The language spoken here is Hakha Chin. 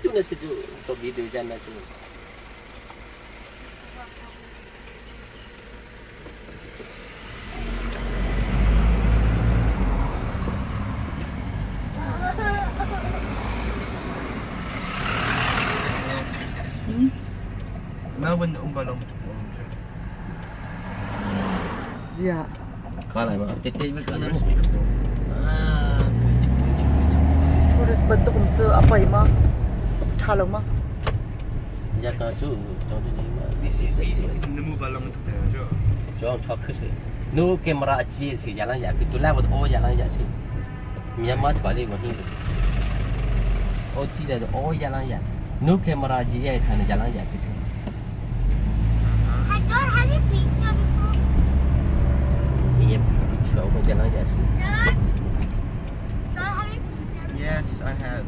Tu na si cu to video jan na cu. Melbourne um balong Yeah. Ka lai ma te te ka lai ma. Ah, pui chu pui chu pui chu. Tourist bantuk um cu a poi ma? Tha lo ma? Ya ka chu chong chu ma. Namu balong tu te jo. Chong thok khu se. Nu camera chi si ya lang ya ku tu la bo o ya lang ya si. Myanmar ထွာလေးမဟင်းလို့အိုတီတယ်အိုရလန်ရနုကင်မရာကြီးရဲ့ထန်ရလန်ရဖြစ်စ Hi, Dad, have you been here before? ရေပီချောကိုရလန်ရစီ Dad? Dad, have you been here Yes, I have.